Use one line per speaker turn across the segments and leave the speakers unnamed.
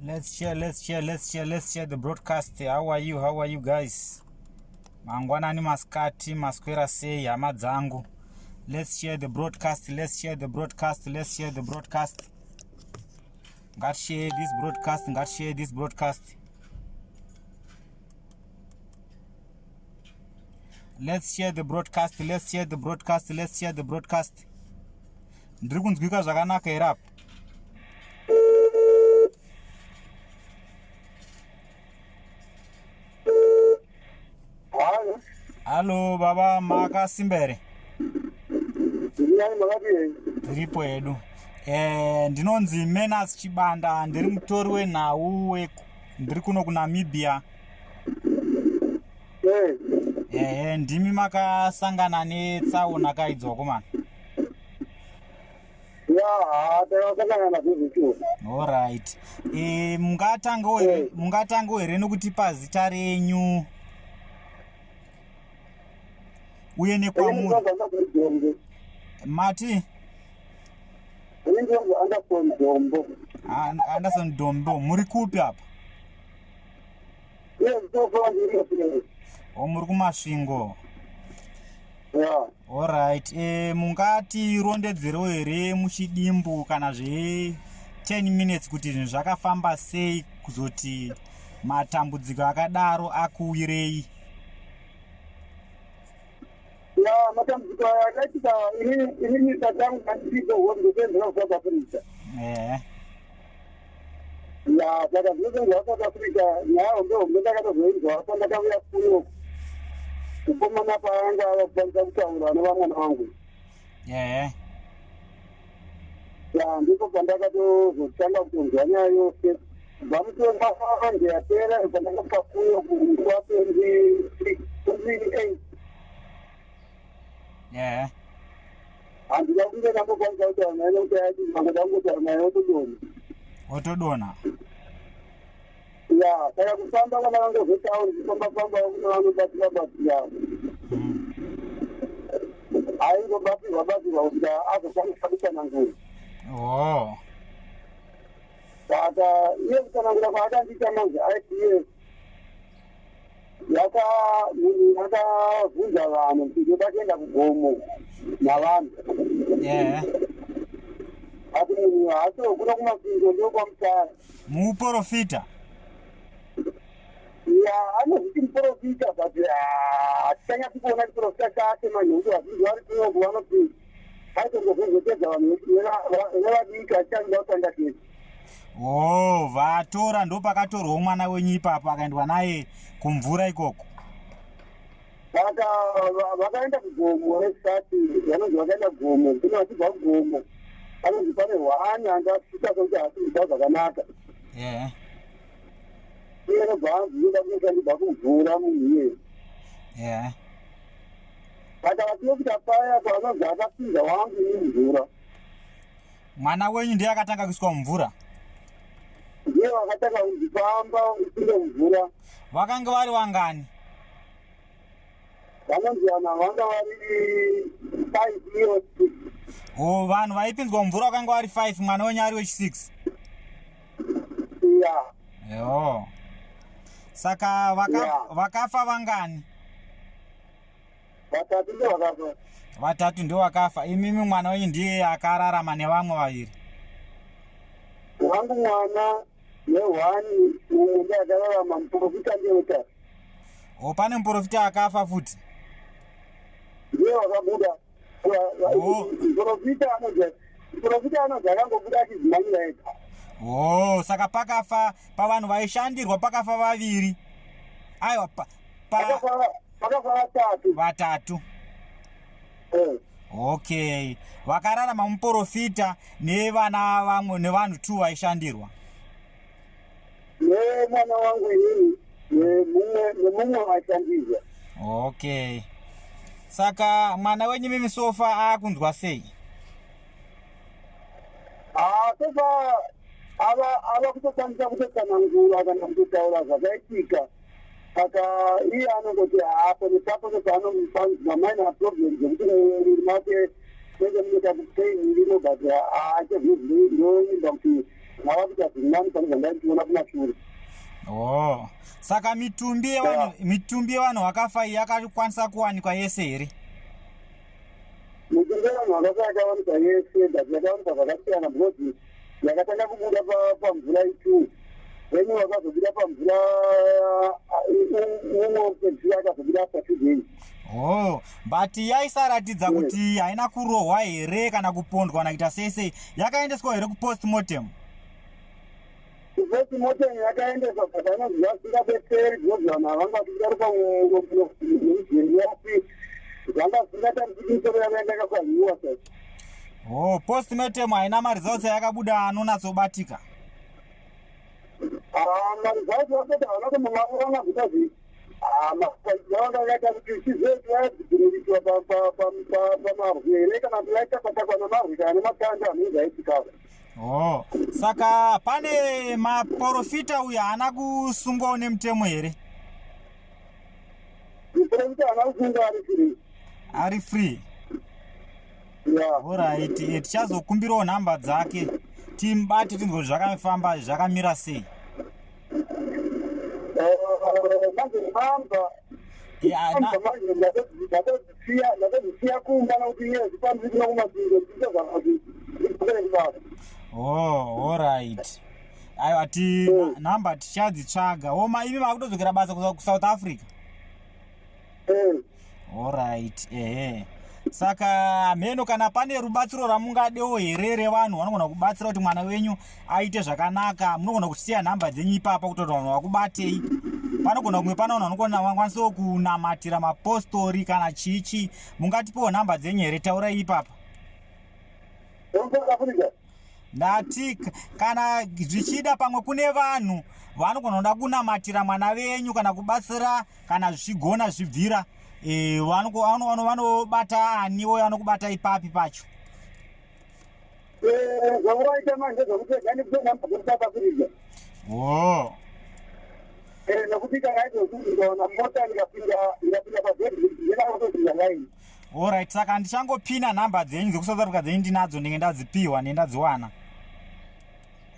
Let's share, let's share, let's share, let's share the broadcast. How are you? How are you guys? Mangwanani, masikati, maswera sei hama dzangu? Let's share the broadcast, let's share the broadcast, let's share the broadcast. Ngatishare this broadcast, ngatishare this broadcast. Let's share the broadcast, let's share the broadcast, let's share the broadcast. Ndiri kunzwika zvakanaka here apa?
Halo.
Hallo baba, makasimba here?
Ndiyani, makadii?
Tiripo hedu. Ndinonzi Menas Chibanda, ndiri mutori wenhau, ndiri kuno kuNamibia. Ehe, ndimi makasangana netsaona kaidzo, vakomana?
Ya, takasangana nazvo zvichiwo.
Alright, mungatangawo here? Mungatangawo here nokutipa zita renyu uye nekwamuri?
Dombo.
Mati?
Ndinonzi Anderson Dombo.
Anderson Dombo, muri kupi apa?
Iye ndinofamba ndiri.
O, muri kuMasvingo?
Ya.
Alright, mungatirondedzerewo here muchidimbu kana zve 10 minutes kuti zvinhu zvakafamba sei kuzoti matambudziko akadaro akuwirei?
Ya, matambudziko aya akaitika, inini tatangu mandiripo ndopenzera kuSouth Africa. Ya, saka zvinopenzera kuSouth Africa, nyaya hombe hombe ndakatozoinzwa pandakauya kuno kukomana paanga ava kukwanisa kutaura nevamwana vangu. Ya, ndipo pandakatozotanga kutonzwa nyaya yose kubva mutonga yapera pandakasvika kuno kunguva 28. Handina kunge ndambokwanisa kutaura naye nekuti aiti mangoda kungotaura naye otodonha.
Otodonha.
Ya, saka kufamba kwandakangozotaundi kufamba famba kune vanobatsira batsira, aingobatsirwa batsirwa kusvika azokwanisa kutsanangura. Saka iye kutsanangura kwaakandiita manje, aiti iye yaka munhu akabvunza vanhu kuti ndoda kuenda kugomo navanhu. Asi munhu haasi kuno kuMasvingo, ndokwaMutara.
Muprofita?
Ya, anozviti muprofita, but hatichanyatsi kuona chiprofita chake manje, nekuti vazhinji vari kunoku vanoti aitongozvozotedza vanhu nevadiki achichanida kutanga chete.
Oh, vatora, ndopakatorwawo mwana wenyu ipapo akaendwa naye kumvura ikoko?
Saka vakaenda kugomo resati, vanonzi vakaenda kugomo, kune vachibva kugomo anonzi pane hwani angasvika sekuti haasi kubva zvakanaka. Iye nobva anzi inoda kunoshandibva kumvura munhu iyeye. Saka vatinopita paya pavanonzi akapinza wangu ini mvura.
Mwana wenyu ndiye akatanga kuiswa mumvura?
Ndiye vakatanga kundifamba upinde mvura.
Vakanga vari wangani?
Vanonzi vanhu vanga vari five iyo six.
O, vanhu vaipinzwa mumvura vakanga vari 5, mwana wenyu ari wechi6?
Ya.
Yo, saka vakafa vangani?
Vatatu ndo vakafa.
Vatatu ndo vakafa, imimi mwana wenyu ndiye akararama nevamwe vaviri?
Wangu mwana nehwani mumwe ndiye akararama, muprofita ndiye wetatu.
O, pane muprofita akafa futi?
Ndiye wakabuda. Muprofita anonzi akangobuda achizimanyira ega.
O, saka pakafa pavanhu vaishandirwa pakafa vaviri, aiwa pa
Pakafa vatatu.
Vatatu. Okay, vakararama muprofita nevana vamwe nevanhu two vaishandirwa.
Nemwana wangu inini nemumwe waishandirwa.
Okay, saka mwana wenyu mimi so far akunzwa sei?
Ah, so far ava kutokwanisa kutotsanangura kana kutotaura zvakaitika. Saka iye anongoti hapo nepapo nepaanomaminor problems ekuti muviri make menge mune kakupain irimo, but achezvinoimba kuti Mava kuita zvirinani pane zvandaitiona kumashure.
Oh, saka mitumbi yevanhu vakafa iyi yakakwanisa kuwanikwa yese here?
Mitumbi yevanhu vakafa yakawanikwa yese, but yakawanikwa zvakasiyana because yakatanga kubuda pamvura itu, then vakazobuda pamvura umwe wekupedzisira akazobuda after 2 days.
Oh, but yaisaratidza kuti haina kurohwa here kana kupondwa kana kuita sei sei? Yakaendeswa here kupostmortem?
Kupostmortem yakaendeswa, but anonzi vasingabetseri because vanhu havanga vachibuda ropa mujeri, zvanga zvisingatarisiki, misoro yavo yanga yakakwanyiwa sai.
Oh, postmortem haina maresults ayakabuda anonatsobatika?
Maresults vasati havana kumbomaona because vanga vakaita kuti tizive vaidzivirisiwa pamarwi here kana kuti vaitapatakwa namarwi kana nematanda anenge aitikava.
Oh, saka pane maprofita uyo haana kusungwawo nemutemo here?
Muprofita haana kusungwa, ari free.
Ari free?
Ya.
Alright, tichazokumbirawo nhamba dzake timubate tinzwe kuti zvakafamba zvakamira sei.
Manje nhamba
Ya,
manje ndakazisiya kumba nokuti iye zipandisi kuno kuMasvingo ndichazama kuti ndidzokere kubasa.
Oh, alright, aiwa, ti nhamba tichadzitsvaga. Oma imi makutodzokera basa kuSouth Africa?
Eh.
Alright, ehe, saka mheno kana pane rubatsiro ramungadewo here revanhu vanogona kubatsira kuti mwana wenyu aite zvakanaka, munogona kusiya nhamba dzenyu ipapa kuti vanhu vakubatei. Panogona kunge pane vanhu vanogona vakwanisawo kunamatira mapostori kana chii chii. Mungatipewo nhamba dzenyu here? Taurai ipapa.
SouthAfrica?
Ndati kana zvichida pamwe kune vanhu vanogona kuda kunamatira mwana venyu kana kubatsira kana zvichigona zvichibvira, vanobata aniwo, vanokubata ipapi pacho?
Zvauraita manje zvokuti gandipe nhamba dzeSouth Africa.
O.
Nokuti kana izvozvi ndikaona mota ndikapinda pagedhi ndinakutopinda line.
Alright, saka ndichangopina nhamba dzenyu dzekuSouth Africa dzenyu, ndinadzo, ndinge ndadzipiwa, ndinge ndadziwana.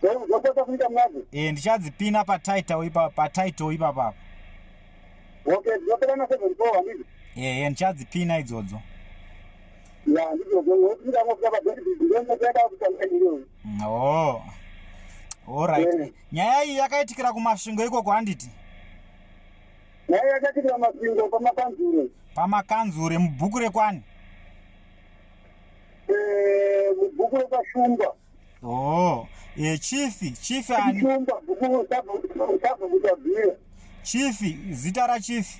DzekuSouth Africa munadzo?
E, ndichadzipina patitle ipa, patitle ipapapa.
Okay, dzinopera na 74, handizvo?
Ehe, ndichadzipina idzodzo.
Ya, ndizvozvo, nokuti ndikangosvika pagedhi ndomota yakakuita line iyoyo.
Oh, alright. Nyaya iyi yakaitikira kuMasvingo ikoko, handiti?
Nyaya yakaitikira Masvingo pamakanzure.
Pamakanzure, mubhuku rekwani?
Mubhuku rekwaShumba.
Oh, chief ani?
Shumba, bhuku sabhukutabvira.
Chief, zita rachief?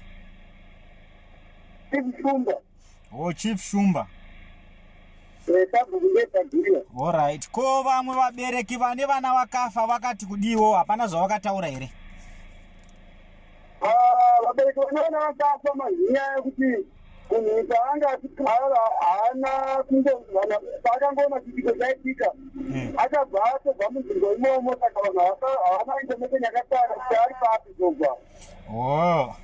Chief Shumba.
Oh, Chief Shumba.
Sabhuku ndetagiriya.
Alright, ko vamwe vabereki vane vana vakafa vakati kudiwo? Hapana zvavakataura here?
Vabereki vane vana vakafa, mazinyaya yekuti munhu paanga achigara haana kunge paakangoona chiitiko chaitika akabva atobva munzvimbo imomo, saka vanhu havana information yakakwana kuti ari papi zobva.
Oh,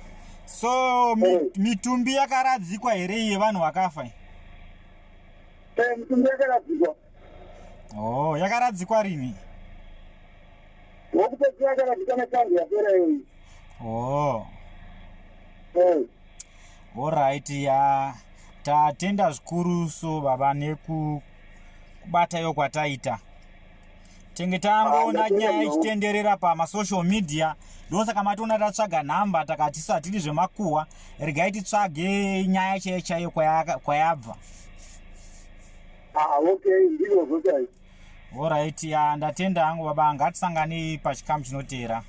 so mitumbi yakaradzikwa here iyi yevanhu vakafa iyi?
Mitumbi yakaradzikwa.
Oh, yakaradzikwa rini?
Wokupedzisira yakaradzikwa nesando yapera iyoyi.
Oh. Alright, ya, tatenda zvikuru so baba nekubata iyo kwataita. Tenge tangoona
Ah, ndatenda
nyaya
zvangu.
ichitenderera pamasocial media, ndosaka matoona tatsvaga nhamba, takati isu hatidi zvemakuhwa, regai titsvage nyaya chaiyo chaiyo kwayabva.
Ah, okay, ndizvozvo chaizvo.
Alright, ya, ndatenda hangu baba, ngatisanganei pachikamu chinoteera.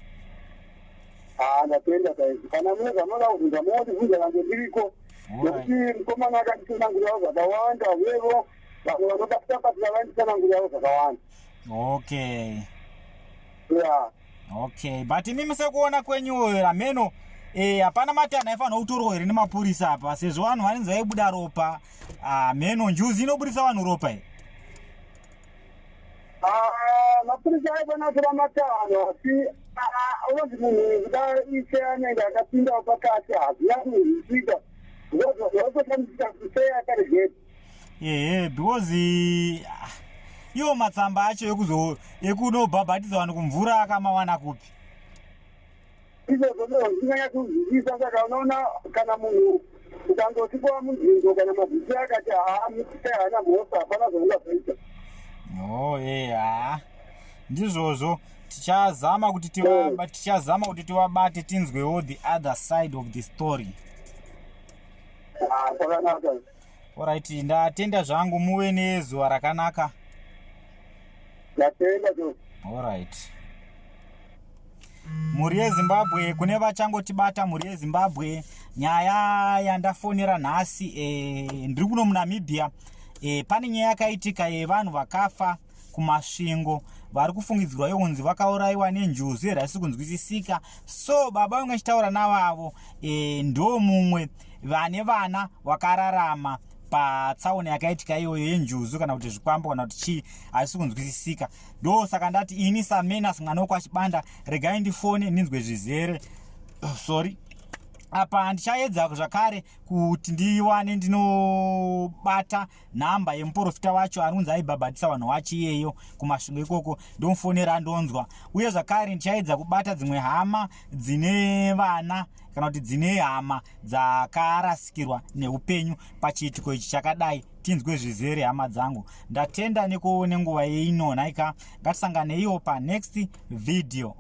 Ah, ndatenda chaizvo. Kana mune zvamunoda kubvunza mondibvunza kange ndiriko, nekuti mukomana akanditsanangurirawo zvakawanda, uyevo vamwe vanobatira batira vainditsanangurirawo zvakawanda.
Okay.
Ya.
Okay, but imimi sekuona kwenyu rameno, hapana matanho aifanira kutorwa here nemapurisa apa, sezvo vanhu vanenge vaibuda ropa? Ah, mheno njuzi inobudisa vanhu ropa here?
Ah, mapurisa aifanira kutora matanho, asi unonzi munhu kuda ishe anenge akapindawo pakati, hazvina kunzwisika vaitoshandisika kuti sei akaregedza.
Ehe, because Iwo matsamba acho ekunobhabhatidza vanhu kumvura akamawana kupi?
Izvozvo ndozvinganyatsonzwisisa. Saka unoona kana munhu ukangoti munzvimbo, kana madzishe akati haa, mutai haana mhosva, hapana zvaungazoita.
Oh, haa, ndizvozvo. Tichazama kuti tivabate, tinzwewo the other side of the story.
Ah, zvakanaka.
Alright, ndatenda zvangu, muve nezuva rakanaka.
Ndatenda so.
Alright, mhuri yeZimbabwe, kune vachangotibata, mhuri yeZimbabwe, nyaya yandafonera nhasi, ndiri kuno muNamibia. Pane nyaya yakaitika yevanhu vakafa kuMasvingo, vari kufungidzirwa yokunzi vakaurayiwa nenjuzu yerasi kunzwisisika. So baba vange achitaura navavo, ndo mumwe vane vana vakararama patsaona yakaitika iyoyo yenjuzu, kana kuti zvikwambo, kana kuti chii, hazvisi kunzwisisika. Ndo saka ndati ini saMenas, mwana wekwaChibanda, regai ndifone ndinzwe zvizere. Oh, sorry, apa ndichaedza zvakare kuti ndiwane ndinobata nhamba yemuprofita wacho ari kunzi aibhabhatisa vanhu wacho iyeyo kuMasvingo ikoko, ndomufonera ndonzwa. Uye zvakare ndichaedza kubata dzimwe hama dzine vana, kana kuti dzine hama dzakarasikirwa neupenyu pachiitiko ichi chakadai, tinzwe zvizere. Hama dzangu, ndatenda nenguva yeino. Nhaika, ngatisanganeiwo panext video.